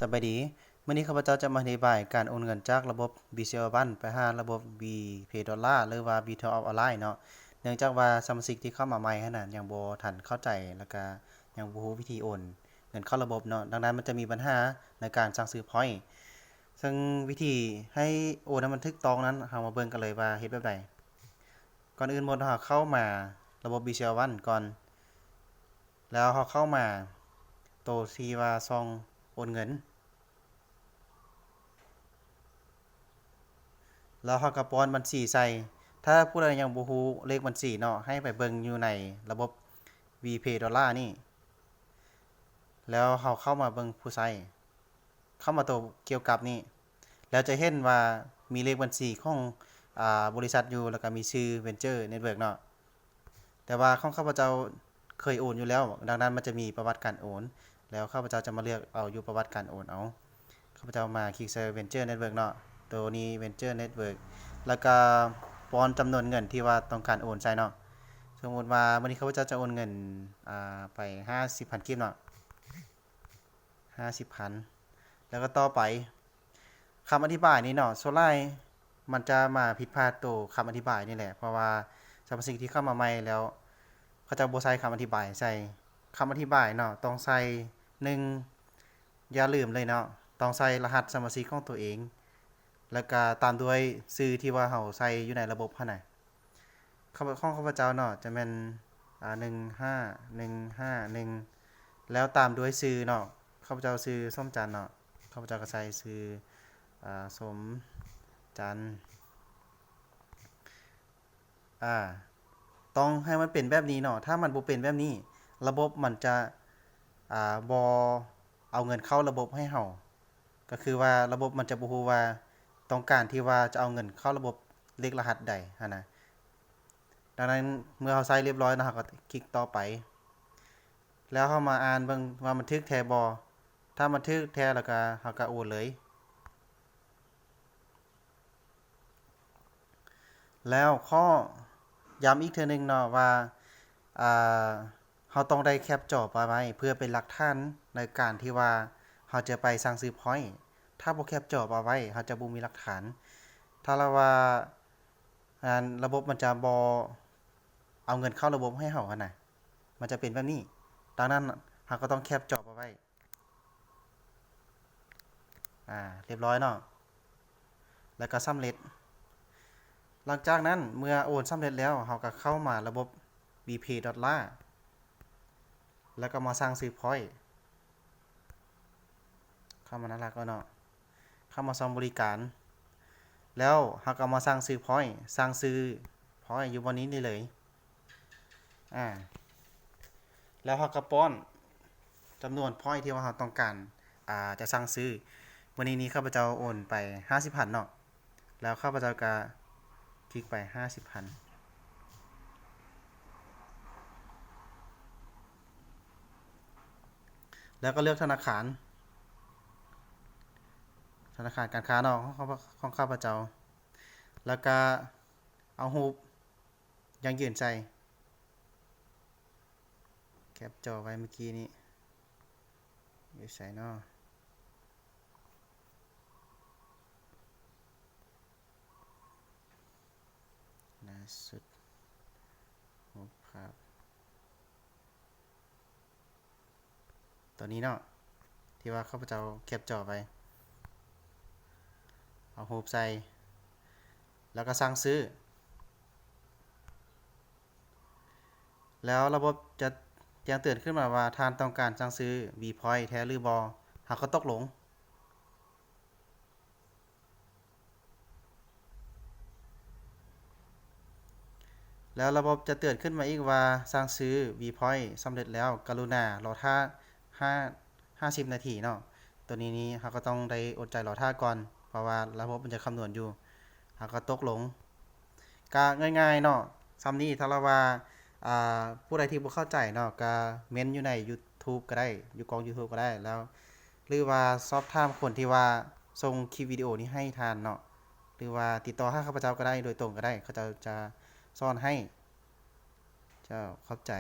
ສະບາຍດີ, ມື້ນີ້ຂ້າພະເຈົ້າຈະມາອະທິບາຍການໂອນເງິນຈາກລະບົບ BCL One ໄປຫາລະບົບ WePay Dollar ຫຼືວ່າ WeTop Up Online ເນາະ. ເນື່ອງຈາກວ່າສະມາຊິກທີ່ເຂົ້າມາໃໝ່ຫັ້ນນະ ຍັງບໍ່ທັນເຂົ້າໃຈ ແລ້ວກະຍັງບໍ່ຮູ້ວິທີໂອນເງິນເຂົ້າລະບົບເນາະ, ດັ່ງນັ້ນມັນຈະມີບັນຫາໃນການສັ່ງຊື້ພອຍ. ເຊິ່ງວິທີໃຫ້ໂອນໃຫ້ມັນຖືກຕ້ອງນັ້ນ ເຮົາມາເບິ່ງກັນເລີຍວ່າເຮັດແບບໃດ. ກ່ອນອື່ນໝົດ ເຮົາເຂົ້າມາລະບົບ BCL One ກ່ອນ. ແລ້ວເຮົາເຂົ້າມາໂຕທີ່ວ່າຊ່ອງໂອນເງິນ ແລ້ວເຮົາກໍປ້ອນບັນຊີໃສ່. ຖ້າຜູ້ໃດຍັງບໍ່ຮູ້ເລກບັນຊີເນາະ ໃຫ້ໄປເບິ່ງຢູ່ໃນລະບົບ WePay Dollar ນີ້. ແລ້ວເຮົາເຂົ້າມາເບິ່ງຜູ້ໃຊ້ ເຂົ້າມາໂຕກ່ຽວກັບນີ້ ແລ້ວຈະເຫັນວ່າມີເລກບັນຊີຂອງ ອາ ບໍລິສັດຢູ່ ແລ້ວກໍມີຊື່ Venture Network ເນາະ. ແຕ່ວ່າຂອງຂ້າພະເຈົ້າເຄີຍໂອນຢູ່ແລ້ວ, ດັ່ງນັ້ນມັນຈະມີປະຫວັດການໂອນ, ແລ້ວຂ້າພະເຈົ້າຈະມາເລືອກເອົາຢູ່ປະຫວັດການໂອນເອົາ. ຂ້າພະເຈົ້າມາຄລິກໃສ່ Venture Network ເນາະ, ໂຕນີ້ Venture Network ແລ້ວກໍປ້ອນຈຳນວນເງິນທີ່ວ່າຕ້ອງການໂອນໃສ່ເນາະ. ສົມມຸດວ່າມື້ນີ້ຂ້າພະເຈົ້າຈະໂອນເງິນ ອາ ໄປຫ້າສິບພັນກີບເນາະ. ຫ້າສິບພັນ ແລ້ວກໍຕໍ່ໄປ. ຄຳອະທິບາຍນີ້ເນາະ ສ່ວນຫຼາຍມັນຈະມາຜິດພາດໂຕຄຳອະທິບາຍນີ້ແຫຼະ, ເພາະວ່າສະມາຊິກທີ່ເຂົ້າມາໃໝ່ແລ້ວ ເຂົາເຈົ້າບໍ່ໃສ່ຄຳອະທິບາຍໃສ່. ຄຳອະທິບາຍເນາະ ຕ້ອງໃສ່ ໜຶ່ງ ຢ່າລືມເລີຍເນາະ ຕ້ອງໃສ່ລະຫັດສະມາຊິກຂອງຕົວເອງ ແລ້ວກະຕາມດ້ວຍຊື່ທີ່ວ່າເຮົາໃສ່ຢູ່ໃນລະບົບຫັ້ນນະ. ຂອງ ຂອງຂ້າພະເຈົ້າເນາະ ຈະແມ່ນ ອາ ໜຶ່ງຫ້າ ໜຶ່ງຫ້າ ໜຶ່ງ ແລ້ວຕາມດ້ວຍຊື່ເນາະ. ຂ້າພະເຈົ້າຊື່ສົມຈັນເນາະ, ຂ້າພະເຈົ້າກໍໃສ່ຊື່ ອາ ສົມຈັນ. ອາ ຕ້ອງໃຫ້ມັນເປັນແບບນີ້ເນາະ, ຖ້າມັນບໍ່ເປັນແບບນີ້ ລະບົບມັນຈະ ອາ ບໍ່ເອົາເງິນເຂົ້າລະບົບໃຫ້ເຮົາ. ກໍຄືວ່າລະບົບມັນຈະບໍ່ຮູ້ວ່າຕ້ອງການທີ່ວ່າຈະເອົາເງິນເຂົ້າລະບົບເລກລະຫັດໃດຫັ້ນນະ. ດັ່ງນັ້ນເມື່ອເຮົາໃສ່ລຽບຮ້ອຍແລ້ວ ເຮົາກໍຄລິກຕໍ່ໄປ ແລ້ວເຮົາມາອ່ານເບິ່ງວ່າມັນຖືກແທ້ບໍ່. ຖ້າມັນຖືກແທ້ແລ້ວກໍ ເຮົາກໍໂອນເລີຍ. ແລ້ວຂໍຢ້ຳອີກເທື່ອໜຶ່ງເນາະວ່າ ອາ ເຮົາຕ້ອງໄດ້ແຄບຈໍໄປໄວ້ ເພື່ອເປັນຫຼັກຖານໃນການທີ່ວ່າເຮົາຈະໄປສັ່ງຊື້ພອຍ. ຖ້າບໍ່ແຄບຈໍໄປໄວ້ ເຮົາຈະບໍ່ມີຫຼັກຖານ. ຖ້າລະວ່າ ອັນ ລະບົບມັນຈະບໍ່ເອົາເງິນເຂົ້າລະບົບໃຫ້ເຮົາຫັ້ນນະ, ມັນຈະເປັນແບບນີ້. ດັ່ງນັ້ນເຮົາກໍຕ້ອງແຄບຈໍໄປໄວ້. ອາ ລຽບຮ້ອຍເນາະ ແລ້ວກໍສຳເລັດ. ຫຼັງຈາກນັ້ນເມື່ອໂອນສຳເລັດແລ້ວ ເຮົາກໍເຂົ້າມາລະບົບ WePay Dollar ແລ້ວກໍມາສັ່ງຊື້ພອຍ. ເຂົ້າມາໜ້າຫຼັກແລ້ວເນາະ, ເຂົ້າມາຊ່ອງບໍລິການ ແລ້ວເຮົາກໍມາສັ່ງຊື້ພອຍ, ສັ່ງຊື້ພອຍຢູ່ບ່ອນນີ້ໄດ້ເລີຍ. ອາ ແລ້ວເຮົາກໍປ້ອນຈຳນວນພອຍທີ່ວ່າເຮົາຕ້ອງການ ອາ ຈະສັ່ງຊື້. ມື້ນີ້ນີ້ຂ້າພະເຈົ້າໂອນໄປຫ້າສິບພັນເນາະ, ແລ້ວຂ້າພະເຈົ້າກໍຄລິກໄປຫ້າສິບພັນ ແລ້ວກໍເລືອກທະນາຄານ, ທະນາຄານການຄ້າເນາະ ຂອງ ຂອງຂ້າພະເຈົ້າ, ແລ້ວກໍເອົາຮູບຢັ້ງຢືນໃສ່. ແຄບຈໍໄວ້ມື້ກີ້ນີ້ ຢູ່ໃສເນາະ? ລ່າສຸດ ຮູບພາບ ຕົວນີ້ເນາະ ທີ່ວ່າຂ້າພະເຈົ້າແຄບຈໍໄວ້, ເອົາຮູບໃສ່ ແລ້ວກໍສັ່ງຊື້. ແລ້ວລະບົບຈະແຈ້ງເຕືອນຂຶ້ນມາວ່າ ທ່ານຕ້ອງການສັ່ງຊື້ V Point ແທ້ຫຼືບໍ່? ເຮົາກໍຕົກລົງ. ແລ້ວລະບົບຈະເຕືອນຂຶ້ນມາອີກວ່າ ສັ່ງຊື້ V Point ສຳເລັດແລ້ວ, ກະລຸນາລໍຖ້າ ຫ້າ ຫ້າສິບນາທີເນາະ. ຕົວນີ້ນີ້ເຮົາກໍຕ້ອງໄດ້ອົດໃຈລໍຖ້າກ່ອນ ເພາະວ່າລະບົບມັນຈະຄຳນວນຢູ່. ເຮົາກໍຕົກລົງ. ກະງ່າຍໆເນາະ ສ່ຳນີ້. ຖ້າລະວ່າ ອາ ຜູ້ໃດທີ່ບໍ່ເຂົ້າໃຈເນາະ ກະເມັ້ນຢູ່ໃນ YouTube ກໍໄດ້ ຢູ່ກ້ອງ YouTube ກໍໄດ້ ແລ້ວ ຫຼືວ່າສອບຖາມຄົນທີ່ວ່າສົ່ງຄລິບວິດີໂອນີ້ໃຫ້ທ່ານເນາະ ຫຼືວ່າຕິດຕໍ່ຫາຂ້າພະເຈົ້າກໍໄດ້ ໂດຍຕົງກໍໄດ້ ເຂົາເຈົ້າຈະສອນໃຫ້. ເຈົ້າ ຂອບໃຈ.